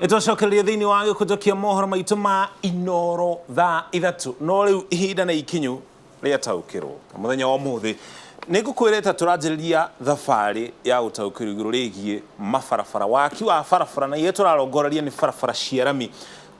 Nĩtwacokereria thĩinĩ wa gĩkũnjo kĩa mohoro maitũ ma Inoro thaa 3, no rĩu ihinda nĩ ikinyu rĩataũkĩrwo. Na mũthenya wa ũmũthĩ nĩ ngũkwĩrĩte tũranjĩrĩria thabarĩ ya gũtaũkĩrwo igũrũ rĩgiĩ mabarabara, waki wa barabara, na iria tũrarongoreria nĩ barabara cia rami.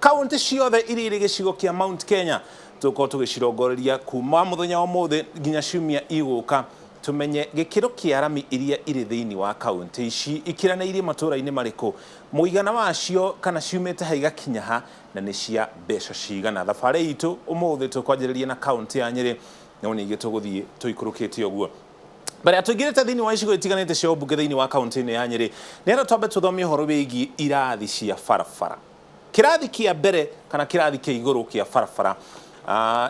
Kaũntĩ ciothe iria irĩ gĩcigo kĩa Mount Kenya tũgũkorwo tũgĩcirongoreria kuma mũthenya wa ũmũthĩ nginya ciumia igũka, tũmenye gĩkĩro kĩa rami iria irĩ thĩinĩ wa kaũntĩ ici, ikiranĩirie matũũra-inĩ marĩkũ, mũigana wacio kana ciumĩte ha igakinya ha, na nĩ cia mbeca cigana. Thabarĩ itũ ũmũthĩ tũkwanjĩrĩria na kaũntĩ ya Nyĩrĩ, no ningĩ tũgũthiĩ tũikũrũkĩte ũguo. Mbere ya tũingĩrĩte thĩinĩ wa icigo itiganĩte cia ũmbunge thĩinĩ wa kaũntĩ ĩno ya Nyĩrĩ, nĩgetha twambe tũthome ũhoro wĩgiĩ irathi cia barabara. Kĩrathi kĩa mbere kana kĩrathi kĩa igũrũ kĩa barabara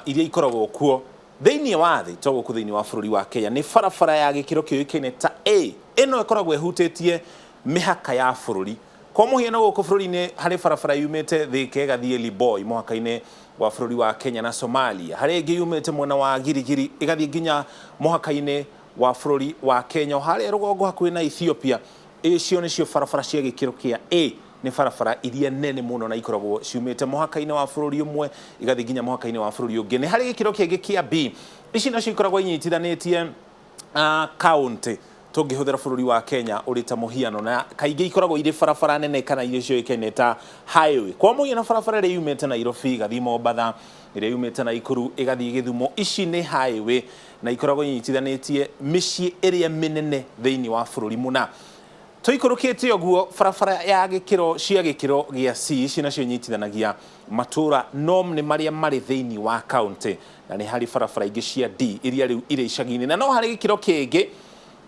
iria ikoragwo kuo thĩinĩ wa thĩ, to gũkũ thĩinĩ wa bũrũri wa Kenya, nĩ barabara ya gĩkĩro kĩũĩkaine ta A. Ĩno ĩkoragwo ĩhutĩtie mĩhaka ya bũrũri. Kwa mũhiano gũkũ bũrũri-inĩ harĩ barabara yumĩte Thika ĩgathiĩ Liboi mũhaka-inĩ wa bũrũri wa Kenya na Somalia. Harĩ ĩngĩ yumĩte mwena wa Girigiri ĩgathiĩ nginya mũhaka-inĩ wa bũrũri wa Kenya o harĩa rũgongo hakuhĩ na Ethiopia. Icio nĩcio barabara cia gĩkĩro kĩa A. Nĩ barabara iria nene mũno na ikoragwo ciumĩte mũhaka-inĩ wa bũrũri ũmwe igathiĩ nginya mũhaka-inĩ wa bũrũri ũngĩ. Nĩ harĩ gĩkĩro kĩngĩ kĩa B. Ici nacio ikoragwo inyitithanĩtie kaũntĩ tũngĩhũthĩra bũrũri wa Kenya ũrĩ ta mũhiano, na kaingĩ ikoragwo irĩ barabara nene kana iria ciũĩkaine ta highway. Kwa mũhiano barabara ĩrĩa yumĩte Nairobi ĩgathiĩ Mombatha, ĩrĩa yumĩte Naikuru ĩgathiĩ Gĩthumo, ici nĩ highway na ikoragwo inyitithanĩtie mĩciĩ ĩrĩa mĩnene thĩinĩ wa bũrũri mũna. Tũikũrũkĩte ũguo barabara ya gĩkĩro cia gĩkĩro gĩa C, ici nacio inyitithanagia matũũra no nĩ marĩa marĩ thĩinĩ wa kaũntĩ, na nĩ harĩ barabara ingĩ cia D iria rĩu irĩ icagi-inĩ, na no harĩ gĩkĩro kĩngĩ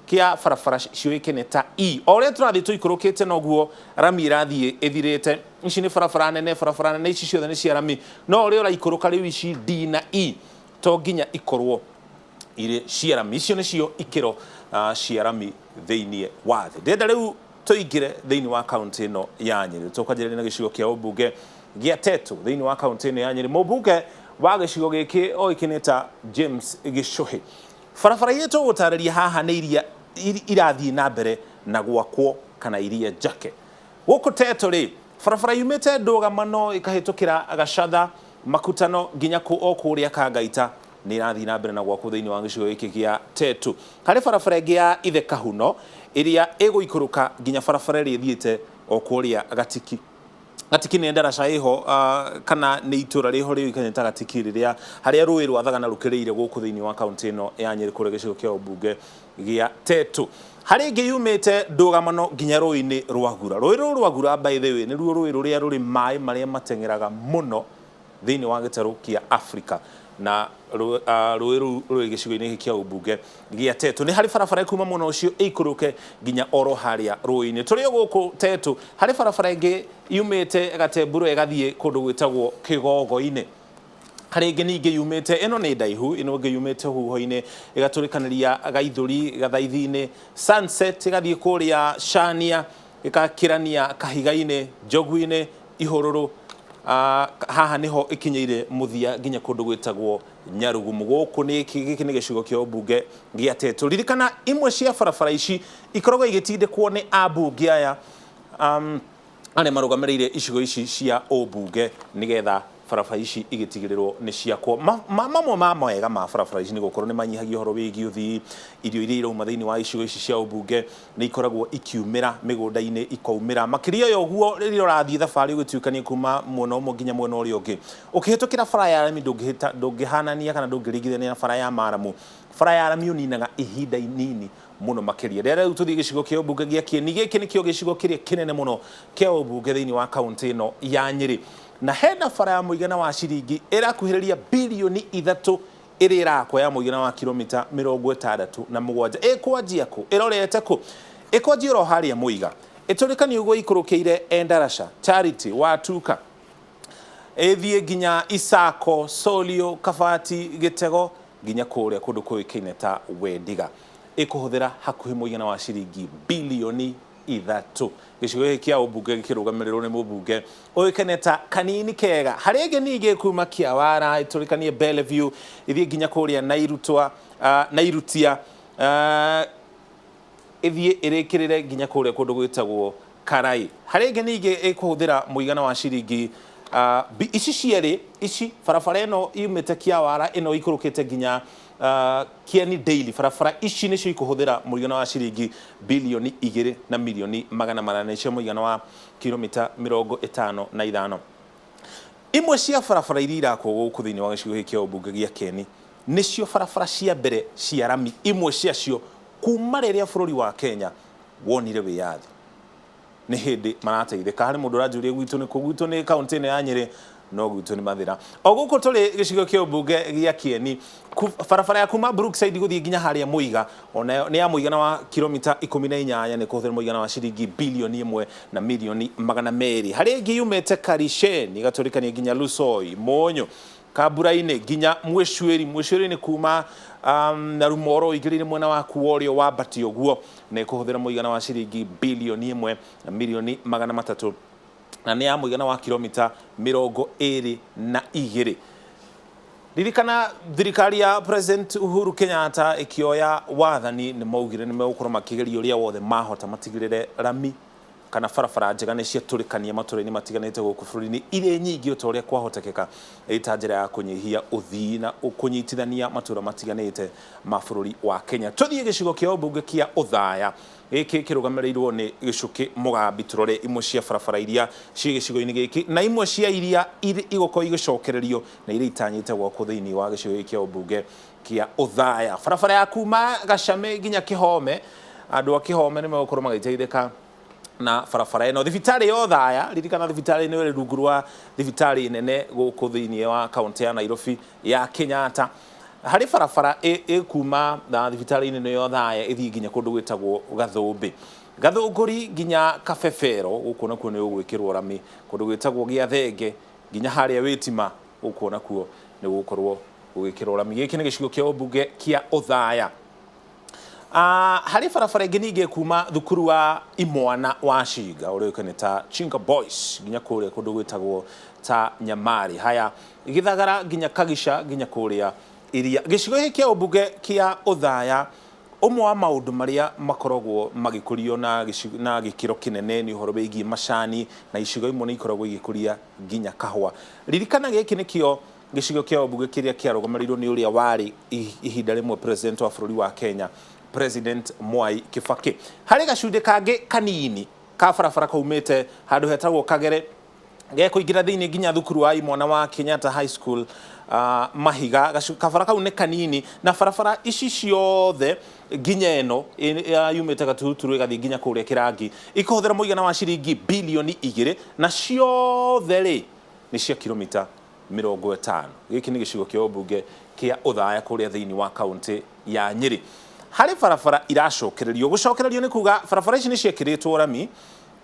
kĩa barabara ciũĩkaine ta E. O ũrĩa tũrathiĩ tũikũrũkĩte noguo rami ĩrathiĩ ĩthirĩte. Ici nĩ barabara nene, barabara nene ici ciothe nĩ cia rami, no ũrĩa ũraikũrũka rĩu ici D na E to nginya ikorwo irĩ cia rami. Icio nĩcio ikĩro cia rami thĩinĩ wa thĩ. Ndĩrenda rĩu tũingĩre thĩinĩ wa kaũntĩ ĩno ya Nyĩrĩ. Tũkwanjĩrĩria na gĩcigo kĩa ũmbunge gĩa Tetu thĩinĩ wa kaũntĩ ĩno ya Nyĩrĩ. Mũmbunge wa gĩcigo gĩkĩ oĩkaine ta James Gĩchũhĩ. Barabara iria tũgũtarĩria haha nĩ iria irathiĩ na mbere na gwakwo kana iria njake. Gũkũ Tetu rĩ, barabara yumĩte Ndũgamano ĩkahĩtũkĩra Gacatha, Makutano nginya o kũrĩa Kangaita nĩ ĩrathiĩ na mbere na gwakwo thĩinĩ wa gĩcigo gĩkĩ gĩa Tetu. Harĩ barabara ĩngĩ ya Ithe Kahuno ĩrĩa ĩgũikũrũka nginya barabara ĩrĩa ĩthiĩte o kũrĩa Gatiki. Gatiki nĩ ndaraca ĩho kana nĩ itũra rĩho rĩũĩkaine ta Gatiki rĩrĩa harĩa rũĩ rwa Thagana rũkĩrĩire gũkũ thĩinĩ wa kaũntĩ ĩno ya Nyĩrĩ kũrĩa gĩcigo kĩa ũmbunge gĩa Tetu. Harĩ ĩngĩ yumĩte Ndũgamano nginya rũĩ-inĩ rwa Gura. Rũĩ rũrũ rwa Gura by the way nĩruo rũĩ rũrĩa rũrĩ maĩ marĩa mateng'eraga mũno thĩinĩ wa gĩtarũ kĩa Afrika, na rũĩ rũu rũrĩ gĩcigo-inĩ gĩkĩ kĩa ũmbunge gĩa Tetu. Nĩ harĩ barabara ĩkuuma mwena ũcio ĩikũrũke nginya oro harĩa rũĩ-inĩ. Tũrĩ o gũkũ Tetu, harĩ barabara ĩngĩ yumĩte Gatemburo ĩgathiĩ kũndũ gwĩtagwo Kĩgogo-inĩ. Harĩ ĩngĩ ningĩ yumĩte, ĩno nĩ ndaihu, ĩno ĩngĩ yumĩte Huho-inĩ ĩgatũrĩkanĩria Gaithũri, Gathaithi-inĩ, Sunset ĩgathiĩ kũrĩa Cania, ĩgakĩrania Kahiga-inĩ, Njogu-inĩ, Ihũrũrũ, haha nĩho ĩkinyĩire mũthia nginya kũndũ gwĩtagwo Nyarugumu. Gũkũ nĩ gĩkĩ nĩ gĩcigo kĩa ũmbunge gĩa Tetu. Ririkana imwe cia barabara ici ikoragwo igĩtindĩkwo nĩ ambunge aya arĩa marũgamĩrĩire icigo ici cia ũmbunge nĩgetha barabara ici igĩtigĩrĩrwo nĩ ciakwo. Mamwe ma mawega ma barabara ici nĩ gũkorwo nĩ manyihagia ũhoro wĩgiĩ ũthii, irio iria irauma thĩinĩ wa icigo ici cia ũmbunge nĩ ikoragwo ikiumĩra mĩgũnda-inĩ ikaumĩra. Makĩria ya ũguo rĩrĩa ũrathiĩ thabarĩ ũgĩtuĩkania kuma mwena ũmwe nginya mwena ũrĩa ũngĩ, ũkĩhĩtũkĩra bara ya rami ndũngĩhanania kana ndũngĩringithania na bara ya maramu. Bara ya rami ũninaga ihinda inini mũno makĩria. Rĩrĩa rĩu tũthiĩ gĩcigo kĩa ũmbunge gĩa Kieni, gĩkĩ nĩkĩo gĩcigo kĩrĩa kĩnene mũno kĩa ũmbunge thĩinĩ wa kaũntĩ ĩno ya Nyĩrĩ. Na hena bara ya mũigana wa ciringi ĩrakuhĩrĩria birioni 3 ĩrĩa ĩrakwo ya mũigana wa kilomita 67. Ĩkwanjia kũ? Ĩrorete kũ? Ĩkwanjia oro harĩa Mũiga. Ĩtũrĩkanie ũguo ĩikũrũkĩire Endarasha, Charity, Watuka, ĩthiĩ nginya Isako, Solio, Kabati, Gĩtego nginya kũrĩa kũndũ kũĩkaine ta Wendiga. Ĩkũhũthĩra hakuhĩ mũigana wa ciringi birioni 3. Gĩcigo gĩkĩ kĩa ũmbunge gĩkĩrũgamĩrĩrwo nĩ mũmbunge ũĩkaine ta Kanini Kega. Harĩ ĩngĩ ningĩ kuma Kĩawara ĩtũrĩkanie Bellevue ĩthiĩ nginya kũrĩa Nairutwa, Nairutia, ĩthiĩ ĩrĩkĩrĩre nginya kũrĩa kũndũ gwĩtagwo Karai. Harĩ ĩngĩ ningĩ ĩkũhũthĩra mũigana wa ciringi ici cierĩ ici barabara ĩno yumĩte Kiawara ĩno ikũrũkĩte nginya Kieni Daily, barabara ici nĩcio ikũhũthĩra mũigana wa ciringi bilioni 2 na milioni 800, nĩcio mũigana wa kilomita 55. Imwe cia barabara iria irakwo gũkũ thĩinĩ wa gĩcigo gĩkĩ kĩa ũmbunge gĩa Kieni nĩcio barabara cia mbere cia rami, imwe ciacio kuma rĩrĩa bũrũri wa Kenya wonire wĩyathi. Nĩ hĩndĩ marateithĩka. Harĩ mũndũ ũranjũria gwitũ nĩ kũ? Gwitũ nĩ kaũntĩ ĩno ya Nyĩrĩ, no gwitũ nĩ Mathĩra. O gũkũ tũrĩ gĩcigo kĩa ũmbunge gĩa Kieni, barabara ya kuma Brookside gũthiĩ nginya harĩa Mũiga onayo nĩ ya mũigana wa kilomita 18, nĩ kũhũthĩra mũigana wa ciringi bilioni 1 na milioni 200. Harĩa ĩngĩ yumĩte Karisheni ĩgatũrĩkania nginya Lusoi, Mũnyũ, Kambura-inĩ nginya Mwĩcuĩri. Mwĩcuĩri nĩ kuma na Rumoro ũingĩrĩire mwena waku wa ũrĩo wambatie ũguo, na ĩkũhũthĩra mũigana wa ciringi bilioni 1 na milioni 300, na nĩ ya mũigana wa kilomita 22. Ririkana thirikari ya President Uhuru Kenyatta ĩkĩoya wathani nĩ maugire nĩ megũkorwo makĩgeria ũrĩa wothe mahota matigĩrĩre rami kana barabara njega nĩ ciatũrĩkania matũra-inĩ matiganĩte gũkũ bũrũri-inĩ irĩ nyingĩ o ta ũrĩa kwahotekeka, ĩ ta njĩra ya kũnyihia ũthii na kũnyitithania matũra matiganĩte ma bũrũri wa Kenya. Tũthiĩ gĩcigo kĩa ũmbunge kĩa Othaya gĩkĩ kĩrũgamĩrĩirwo nĩ Gĩcũkĩ Mũgambi, tũrore imwe cia barabara iria ciĩ gĩcigo-inĩ gĩkĩ na imwe cia iria igũkorwo igĩcokererio na iria itanyĩte gwakwo thĩinĩ wa gĩcigo gĩkĩ kĩa ũmbunge kĩa Othaya. Barabara ya kuma Gacame nginya Kĩhome, andũ a Kĩhome nĩ megũkorwo magĩteithĩka na barabara ĩno. Thibitarĩ ya Othaya, ririkana thibitarĩ ĩno ĩrĩ rungu rwa thibitarĩ nene gũkũ thĩinĩ wa kaũntĩ ya Nairobi ya Kenyatta. Harĩ barabara ĩkuma na thibitarĩ-inĩ ĩno ya Othaya ĩthiĩ nginya kũndũ gwĩtagwo Gathũmbĩ, Gathũngũri nginya Kabebero, gũkũ nakuo nĩ gũgwĩkĩrwo rami. Kũndũ gwĩtagwo Gĩathenge nginya harĩa Wĩtima, gũkũ nakuo nĩ gũgũkorwo gũgĩkĩrwo rami. Gĩkĩ nĩ gĩcigo kĩa ũmbunge kĩa Othaya. Harĩ barabara ĩngĩ ningĩ kuma thukuru wa imwana wa Cinga ũrĩa ũĩkaine ta Chinga Boys nginya kũrĩa kũndũ gwĩtagwo ta Nyamari. Haya, Gĩthagara nginya Kagica nginya kũrĩa Iria. Gĩcigo gĩkĩ kĩa ũmbunge kĩa Othaya, ũmwe wa maũndũ marĩa makoragwo magĩkũrio na gĩkĩro kĩnene nĩ ũhoro wĩgiĩ macani, na icigo imwe nĩ ikoragwo igĩkũria nginya kahũa. Ririkana gĩkĩ nĩkĩo gĩcigo kĩa ũmbunge kĩrĩa kĩarũgamĩrĩirwo nĩ ũrĩa warĩ ihinda rĩmwe president wa bũrũri wa Kenya, President Mwai Kibaki. Harĩ gacunjĩ kangĩ kanini ka barabara kaumĩte handũ hetagwo Kagere gekũingĩra thĩinĩ nginya thukuru wa imwana wa Kenyatta High School, Mahiga. Kabara kau nĩ kanini, na barabara ici ciothe nginya ĩno yumĩte Gaturuturu ĩgathiĩ nginya kũrĩa Kĩrangi ikũhũthĩra mũigana wa ciringi bilioni 2, na ciothe rĩ nĩ cia kilomita 50. Gĩkĩ nĩ gĩcigo kĩa ũmbunge kĩa Othaya kũrĩa thĩinĩ wa kaũntĩ ya Nyĩrĩ. Harĩ barabara iracokererio. Gũcokererio nĩ kuga barabara ici nĩ ciekĩrĩtwo rami,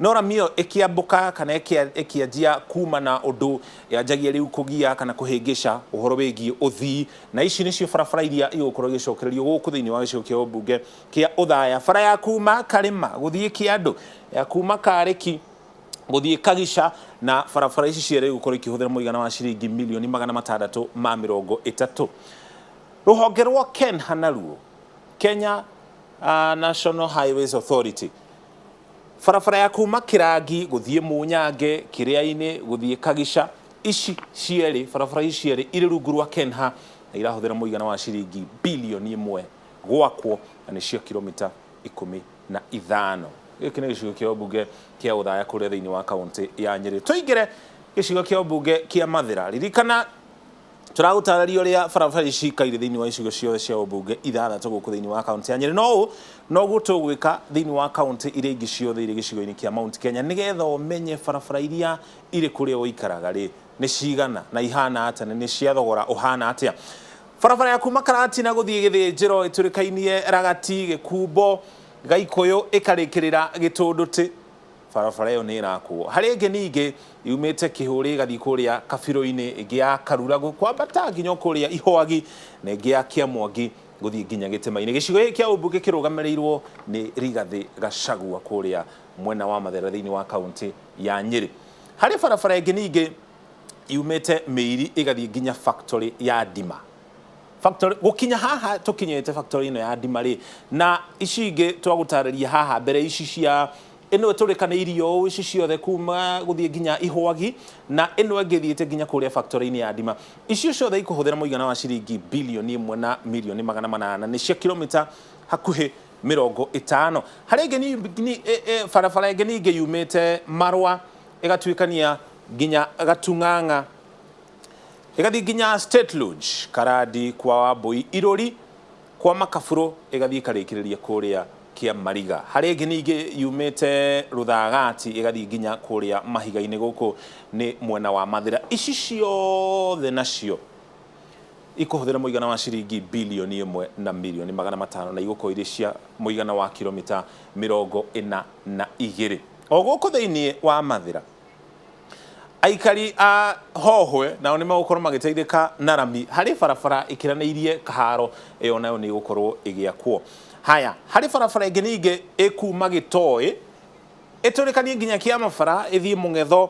no rami ĩyo ĩkĩambũka kana ĩkĩanjia kuma na ũndũ yanjagia rĩu kũgia kana kũhĩngĩca ũhoro wĩgiĩ ũthii, na ici nĩcio barabara iria igũkorwo igĩcokererio gũkũ thĩinĩ wa gĩcigo kĩa ũmbunge kĩa Othaya. Bara ya kuma Karĩma gũthiĩ Kĩandũ, ya kuma Karĩki gũthiĩ Kagica, na barabara ici cierĩ igũkorwo ikĩhũthĩra mũigana wa ciringi milioni 630. Rũhonge rwa KENHA naruo, Kenya National Highways Authority, barabara ya kuma Kĩrangi gũthiĩ Mũnyange, Kĩrĩa-inĩ gũthiĩ Kagica, ici cierĩ, barabara ici cierĩ irĩ rungu rwa KENHA na irahũthĩra mũigana wa ciringi bilioni 1 gwakwo, na nĩ cia kilomita 15. Gĩkĩ nĩ gĩcigo kĩa ũmbunge kĩa Othaya kũrĩa thĩinĩ wa kaũntĩ ya Nyĩrĩ. Tũingĩre gĩcigo kĩa ũmbunge kĩa Mathĩra. Ririkana tũragũtarĩria ũrĩa barabara ici cikaire thĩinĩ wa icigo ciothe cia ũmbunge ithathatũ gũkũ thĩinĩ wa kaũntĩ ya Nyĩrĩ. No ũũ noguo tũgwĩka thĩinĩ wa kaũntĩ iria ingĩ ciothe irĩ gĩcigo-inĩ kĩa Mount Kenya, nĩgetha ũmenye barabara iria irĩ kũrĩa ũikaraga rĩ nĩ cigana na ihana atĩa na nĩ cia thogora ũhana atĩa. Barabara ya kuma Karatina gũthiĩ Gĩthĩnjĩro ĩtũrĩkainie Ragati, Gĩkumbo, Gaikũyũ ĩkarĩkĩrĩra Gĩtũndũtĩ, barabara ĩyo nĩ ĩrakwo. Harĩ ĩngĩ ningĩ yumĩte Kĩhũrĩ ĩgathiĩ kũrĩa Kabirũ-inĩ, ĩngĩ ya Karura kwambata nginya kũrĩa Ihwagi, na ĩngĩ ya Kĩamwangi gũthiĩ nginya Gĩtema-inĩ. Gĩcigo gĩkĩ kĩa ũmbunge kĩrũgamĩrĩirwo nĩ Rigathĩ Gachagua kũrĩa mwena wa Mathera thĩinĩ wa kaũntĩ ya Nyĩrĩ. Harĩ barabara ĩngĩ ningĩ yumĩte Mĩiri ĩgathiĩ nginya factory ya Ndima. Factory gũkinya haha tũkinyĩte factory ĩno ya Ndima rĩ, na ici ingĩ twagũtarĩria haha mbere, ici cia Ĩno ĩtũrĩkanĩirio ũũ ici ciothe kuma gũthiĩ nginya Ihwagi, na ĩno ĩngĩ ĩthiĩte nginya kũrĩa factory-inĩ ya Ndima. Icio ciothe ikũhũthĩra mũigana wa ciringi bilioni ĩmwe na mirioni magana manana, nĩ cia kilomita hakuhĩ 50. Harĩ ĩngĩ barabara ĩngĩ ningĩ yumĩte Marũa ĩgatuĩkania nginya Gatung'ang'a, ĩgathiĩ nginya State Lodge, Karandi, kwa Wambui, Irũri, kwa Makaburo, ĩgathiĩ ĩkarĩkĩrĩria kũrĩa Kĩamariga. Harĩ ĩngĩ ningĩ yumĩte Rũthagati ĩgathiĩ nginya kũrĩa Mahiga-inĩ, gũkũ nĩ mwena wa Mathĩra. Ici ciothe nacio ikũhũthĩra mũigana wa ciringi bilioni ĩmwe na mirioni magana matano, na igũkorwo irĩ cia mũigana wa kilomita 42. O gũkũ thĩinĩ wa Mathĩra, aikari a Hohwe nao nĩ megũkorwo magĩteithĩka na rami harĩ barabara ĩkĩranĩirie Kaharo, ĩyo nayo nĩ ĩgũkorwo ĩgĩakwo. Haya, harĩ barabara ĩngĩ ningĩ ĩkuma Gĩtoĩ ĩtũrĩkanie nginya Kĩamabara, ĩthiĩ Mũng'etho,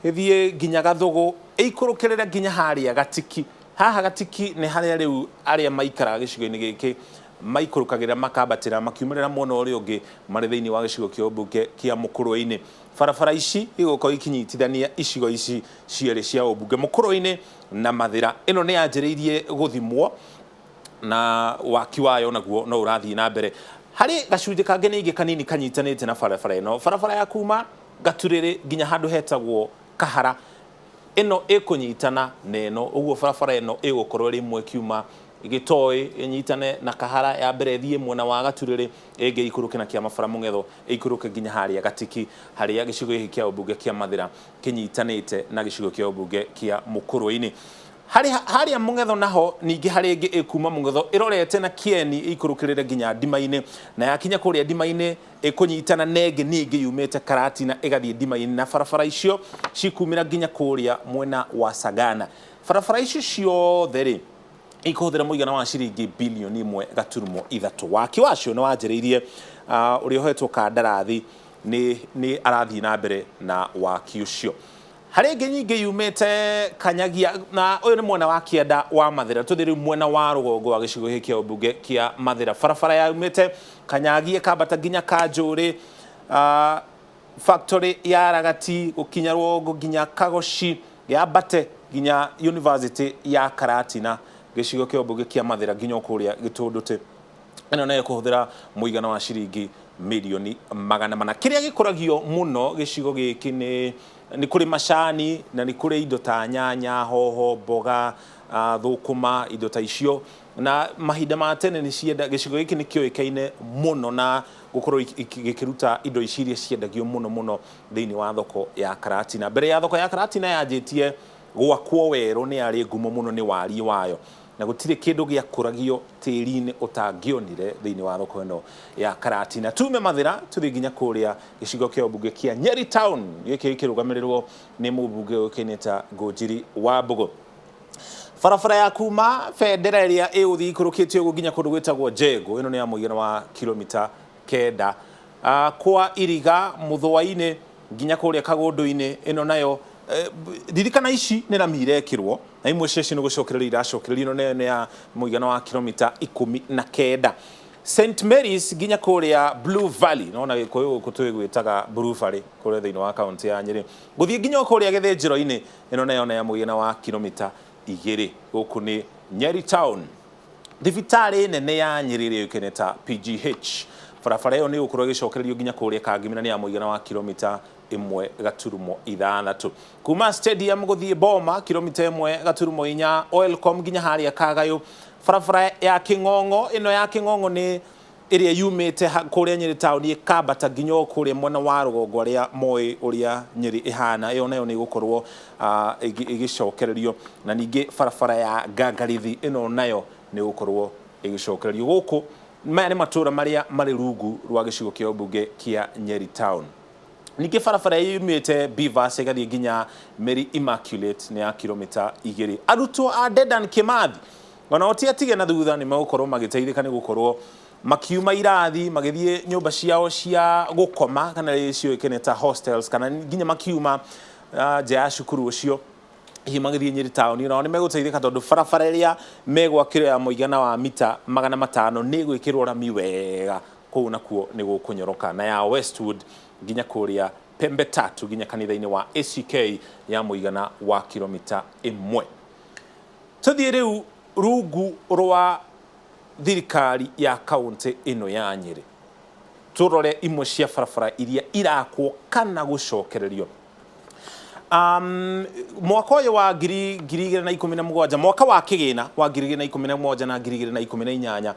ĩthiĩ nginya Gathũgũ, ĩikũrũkĩrĩre nginya harĩa Gatiki. Haha Gatiki nĩ harĩa rĩu arĩa maikaraga gĩcigo-inĩ gĩkĩ maikũrũkagĩra makambatĩra makiumĩrĩra mwena ũrĩa ũngĩ marĩ thĩinĩ wa gĩcigo kĩa ũmbunge kĩa Mũkũrwe-inĩ. Barabara ici igũkorwo ikinyitithania icigo ici cierĩ cia ũmbunge, Mũkũrwe-inĩ na Mathĩra. Ĩno nĩ yanjĩrĩirie gũthimwo na waki wayo naguo no ũrathiĩ na mbere. Harĩ gacunjĩ kangĩ ningĩ kanini kanyitanĩte na barabara ĩno, barabara ya kuma Gaturĩrĩ nginya handũ hetagwo Kahara, ĩno ĩkũnyitana na ĩno, ũguo barabara ĩno ĩgũkorwo ĩrĩ ĩmwe ĩkiuma Gĩtoĩ ĩnyitane na Kahara, ya mbere ĩthiĩ mwena wa Gaturĩrĩ, ĩngĩ ĩikũrũke na Kĩamabara Mũng'etho, ĩikũrũke nginya harĩa Gatiki, harĩa gĩcigo gĩkĩ kĩa ũmbunge kĩa Mathĩra kĩnyitanĩte na gĩcigo kĩa ũmbunge kĩa Mũkũrwe-inĩ. Harĩa Mũng'etho naho ningĩ harĩ ĩngĩ ĩkuma Mũng'etho ĩrorete na Kĩeni ĩikũrũkĩrĩre nginya Ndima-inĩ, na yakinya kũrĩa Ndima-inĩ ĩkũnyitana na ĩngĩ ningĩ yumĩte Karatina ĩgathiĩ Ndima-inĩ, na barabara icio cikumĩra nginya kũrĩa mwena wa Sagana. Barabara icio ciothe rĩ ikũhũthĩra mũigana wa ciringi bilioni 1.3. Waki wacio nĩ wanjĩrĩirie, ũrĩa ũhetwo kandarathi nĩ arathiĩ na mbere na waki ũcio. Harĩ ĩngĩ nyingĩ yumĩte Kanyagia, na ũyũ nĩ mwena wa kĩanda wa Mathĩra. Tũthiĩ rĩu mwena wa rũgongo wa gĩcigo gĩkĩ kĩa ũmbunge kĩa Mathĩra. Barabara yumĩte Kanyagia ĩkambata nginya Kanjũrĩ, factory ya Ragati gũkinya rũgongo nginya Kagoci, yambate nginya University ya Karatina, gĩcigo kĩa ũmbunge kĩa Mathĩra nginya kũrĩa Gĩtũndũtĩ. Ĩno nayo ĩkũhũthĩra mũigana wa ciringi mirioni 400. Kĩrĩa gĩkũragio mũno gĩcigo gĩkĩ nĩ kũrĩ macani, na nĩ kũrĩ indo ta nyanya, hoho, mboga, thũkũma, indo ta icio. Na mahinda ma tene nĩ cienda, gĩcigo gĩkĩ nĩ kĩoĩkaine mũno na gũkorwo gĩkĩruta indo ici iria ciendagio mũno mũno thĩinĩ wa thoko ya Karatina. Mbere ya thoko ya Karatina yanjĩtie gwakwo werũ, nĩ yarĩ ngumo mũno nĩ wariĩ wayo, na gũtirĩ kĩndũ gĩakũragio tĩri-inĩ ũtangĩonire thĩinĩ wa thoko ĩno ya Karatina. Tume Mathĩra tũthiĩ nginya kũrĩa gĩcigo kĩa ũmbunge kĩa Nyeri Town, gĩkĩ gĩkĩrũgamĩrĩrwo nĩ mũmbunge ũĩkaine ta Ngũnjiri wa Mbũgũ. Barabara ya kuma bendera ĩrĩa ĩgũthiĩ ikũrũkĩte ũguo nginya kũndũ gwĩtagwo Njengo, ĩno nĩ ya mũigana wa kilomita 9. Kwa Iriga Mũthũa-inĩ nginya kũrĩa Kagũndũ-inĩ, ĩno nayo ririkana ici nĩ rami irekĩrwo, na imwe ciacio nĩ gũcokererio iracokererio, ĩno nayo nĩ ya mũigana wa kilomita 19. St Mary's nginya kũrĩa Blue Valley, nona Gĩkũyũ gũkũ twĩgwĩtaga Blue Valley kũrĩa thĩinĩ wa kaunti ya Nyĩrĩ, gũthiĩ nginya kũrĩa Gĩthĩnjĩro-inĩ, ĩno nayo nĩ ya mũigana wa kilomita 2. Gũkũ nĩ Nyeri Town. Thibitarĩ nene ya Nyĩrĩ ĩrĩa yũĩkaine ta PGH, barabara ĩyo nĩ ĩgũkorwo ĩgĩcokererio nginya kũrĩa Kangemi, na nĩ ya mũigana wa kilomita 1.6. Kuma Stadium gũthiĩ Boma kilomita 1.4, Oilcom nginya harĩa Kagayũ. Barabara ya Kĩng'ong'o, ĩno ya Kĩng'ong'o nĩ ĩrĩa yumĩte kũrĩa Nyĩrĩ town ĩkambata nginya o kũrĩa mwena wa rũgongo arĩa moĩ ũrĩa Nyĩrĩ ĩhana, ĩyo nayo nĩ ĩgũkorwo ĩgĩcokererio. Na ningĩ barabara ya Ngangarithi, ĩno nayo nĩ ĩgũkorwo ĩgĩcokererio. Gũkũ maya nĩ matũra marĩa marĩ rungu rwa gĩcigo kĩa ũmbunge kĩa Nyeri Town. Ningĩ barabara yumĩte Beavers ĩgathiĩ nginya Mary Immaculate nĩ ya kilomita 2. Arutwo a Dedan Kimathi ona ti atige na thutha, nĩ megũkorwo magĩteithĩka nĩ gũkorwo makiuma irathi magĩthiĩ nyũmba ciao cia gũkoma, kana ciũĩkaine ta hostels, kana nginya makiuma nja ya cukuru ũcio hihi magĩthiĩ Nyĩrĩ taũni, nao nĩ megũteithĩka tondũ barabara ĩrĩa megwakĩrwo ya mũigana wa mita 500 nĩ ĩgwĩkĩrwo rami wega, kũu nakuo nĩ gũkũnyoroka. Na ya Westwood Nginya kũrĩa Pembe Tatu nginya kanitha-inĩ wa ACK ya mũigana wa kilomita 1. Tũthiĩ rĩu rungu rwa thirikari ya kaũntĩ ĩno ya Nyĩrĩ, tũrore imwe cia barabara iria irakwo kana gũcokererio. Mwaka ũyũ wa 2017, mwaka wa kĩgĩna wa 2017 na 2018,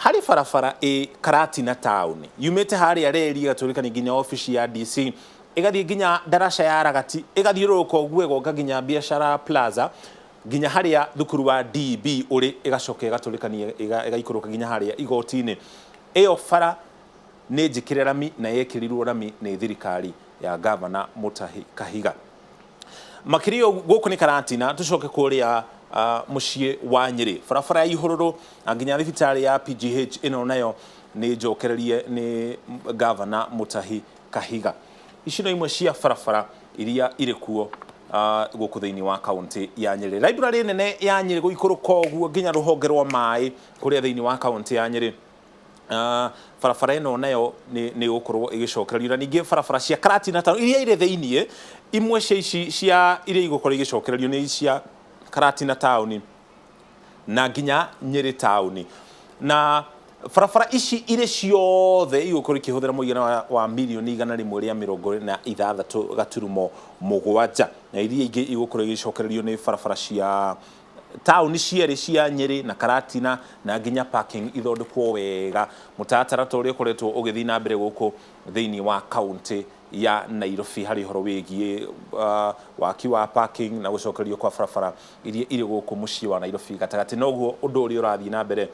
harĩ barabara ĩ Karatina taũni yumĩte harĩa reri ĩgatũrĩkania nginya obici ya DC, ĩgathiĩ nginya ndaraca ya Ragati, ĩgathiũrũrũka ũguo ĩgoka nginya Biashara Plaza, nginya harĩa thukuru wa DB ũrĩ, ĩgacoka ĩgatũrĩkania ĩgaikũrũka nginya harĩa igoti-inĩ. Ĩyo bara nĩ njĩkĩre rami na yekĩrirwo rami nĩ thirikari ya gavana Mutahi Kahiga. Makĩria gũkũ nĩ Karatina, tũcoke kũrĩa mũciĩ wa Nyĩrĩ, barabara ya Ihũrũrũ nginya thibitarĩ ya PGH ĩno nayo nĩ njokererie nĩ gavana Mutahi Kahiga. Ici no imwe cia barabara iria irĩ kuo gũkũ thĩinĩ wa kaũntĩ ya Nyĩrĩ. Library nene ya Nyĩrĩ gũikũrũka ũguo nginya rũhonge rwa maĩ kũrĩa thĩinĩ wa kaũntĩ ya Nyĩrĩ. Barabara ĩno nayo nĩ gũkorwo ĩgĩcokererio, na ningĩ barabara cia Karatina town iria irĩ thĩinĩ, imwe cia ici cia iria igũkorwo igĩcokererio nĩ cia Karatina town na nginya Nyĩrĩ town. Na barabara ici irĩ ciothe igũkorwo ikĩhũthĩra mũigana wa mirioni 146.7, na iria ingĩ igũkorwo igĩcokererio nĩ barabara cia taũni cierĩ cia Nyĩrĩ na Karatina, na nginya parking ithondekwo wega, mũtaratara ta ũrĩa ũkoretwo ũgĩthiĩ na mbere gũkũ thĩinĩ wa kaũntĩ ya Nairobi harĩ ũhoro wĩgiĩ waki wa parking na gũcokererio kwa barabara iria irĩ gũkũ mũciĩ wa Nairobi gatagatĩ. Noguo ũndũ ũrĩa ũrathiĩ na mbere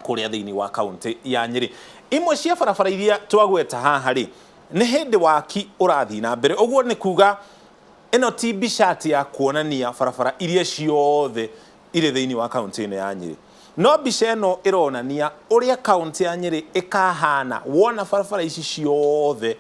kũrĩa thĩinĩ wa kaũntĩ ya Nyĩrĩ. Imwe cia barabara iria twagweta haha rĩ, nĩ hĩndĩ waki ũrathiĩ na mbere. Ũguo nĩ kuga ĩno ti mbica atĩ ya kuonania barabara iria ciothe irĩ thĩinĩ wa kaũntĩ ĩno ya Nyĩrĩ, no mbica ĩno ĩronania ũrĩa kaũntĩ ya Nyĩrĩ ĩkahana wona barabara ici ciothe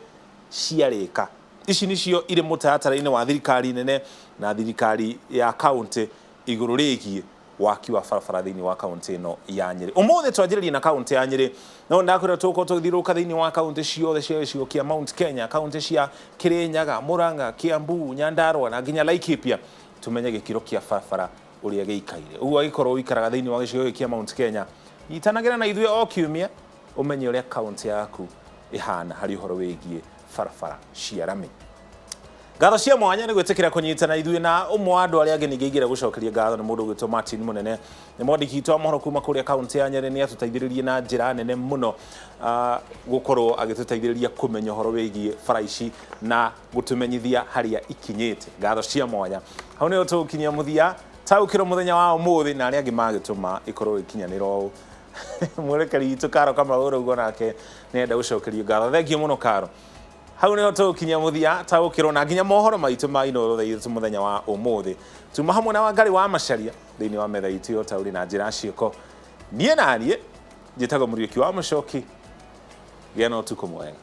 ciarĩka. Ici nĩcio irĩ mũtaratara-inĩ wa thirikari nene na thirikari ya kaũntĩ igũrũ rĩgiĩ waki wa barabara thĩinĩ wa kaũntĩ ĩno ya Nyĩrĩ. Ũmũthĩ twanjĩrĩria na kaũntĩ ya Nyĩrĩ, no ndakwĩra tũgũkorwo tũgĩthiũrũrũka thĩinĩ wa kaũntĩ ciothe cia gĩcigo kĩa Mount Kenya, kaũntĩ cia Kĩrĩnyaga, Murang'a, Kiambu, Nyandarua na nginya Laikipia, tumenye gĩkĩro kĩa barabara ũrĩa gĩikaire. Ũguo angĩkorwo ũikaraga thĩinĩ wa gĩcigo gĩkĩ kĩa Mount Kenya, nyitanagĩra na ithuĩ o kiumia ũmenye ũrĩa kaũntĩ yaku ĩhana harĩ ũhoro wĩgiĩ barabara cia rami. Ngatho cia mwanya nĩ gwĩtĩkĩra kũnyitana ithuĩ, na ũmwe wa andũ arĩa angĩ ningĩ ingĩenda gũcokeria ngatho nĩ mũndũ ũgwĩtwo Martin Mũnene, nĩ mwandĩki witũ wa mohoro kuma kũrĩa kaũntĩ ya Nyĩrĩ. Nĩ atũteithĩrĩrie na njĩra nene mũno gũkorwo agĩtũteithĩrĩria kũmenya ũhoro wĩgiĩ bara ici na gũtũmenyithia harĩa ikinyĩte. Ngatho cia mwanya. Hau nĩho tũgũkinyia mũthia taũkĩrwo mũthenya wa ũmũthĩ, na arĩa angĩ magĩtũma ĩkorwo ĩkinyanĩra ũũ. Mwerekeri witũ Karo Kamau ũguo nake nĩenda gũcokerio ngatho. Thengiũ mũno Karo. Hau nĩho tũgũkinyia mũthia taũkĩrwo na nginya mohoro maitũ ma Inooro thaa 3 mũthenya wa ũmũthĩ. Tuma hamwe na Wangari wa Macharia thĩinĩ wa metha itũ ya ũtaũri na njĩra ciĩko. Niĩ na niĩ njĩtagwo Mũriũki wa Mũcoki. Gĩa na ũtukũ mwega.